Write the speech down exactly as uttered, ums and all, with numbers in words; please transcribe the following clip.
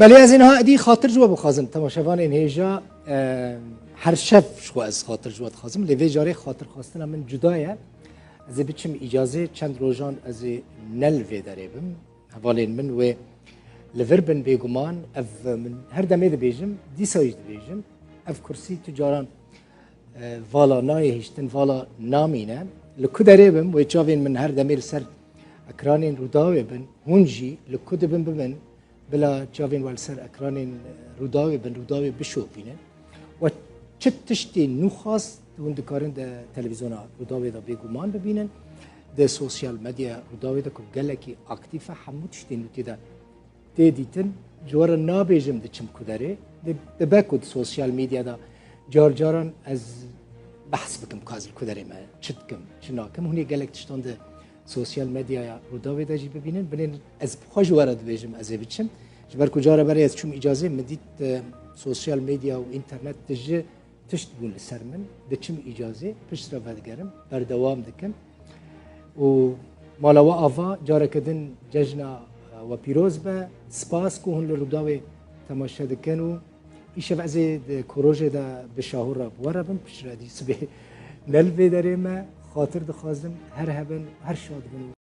Belê, ez ê niha êdî xatir ji we bixwazim, temaşevanên hêja, e, her şev ji xwe ez xatir ji we dixwazim, lê vê carê xatirxwastina min cuda ye. Ez ê biçim îcazê, çend rojan ez ê ne li vê derê bim. Hevalên min wê li vir bin, bêguman. Ev min her demê dibêjim, dîsa jî dibêjim. Ev kursî tu caran, e, vala nayê hiştin, vala namîne. Li ku derê bim, wê çavên min her demê li ser ekranên Rûdawê bin. Hûn jî li ku dibin bibin, bila çavên we li ser ekranên, e, Rûdawê bin, Rûdawê bişopînin. We çi tiştê nû xwest, hûn dikarin di televîzyona Rûdawê de bêguman bibînin. Di sosyal medya Rûdawê de ku gelekî aktîf e, hemû tiştên nû tê de tê dîtin. Ji we re nabêjim diçim ku derê. Di, dibe ku di sosyal medya de car caran ez behs bikim, ka ez li ku derê me, çi dikim, çi nakim. Hûn ê gelek tiştan di sosyal medyaya Rûdawê de jî bibînin. Binên ez bi xwe ji we re dibêjim, ez ê biçim. Ji ber ku cara berê ez çûm îcazê, min dît, e, sosyal medya û înternet tije tişt bûn li ser min. Diçim îcazê, piştre vedigerim, berdewam dikim. Û mala we ava, careke din cejna, e, we pîroz be. Spas ku hûn li Rûdawê temaşe dikin û îşev ez ê di ku rojê de bi şahû re bi we re bim, piştre dî sibê ne li vê derê me. Xatir dixwazim her hebin, her şad bin.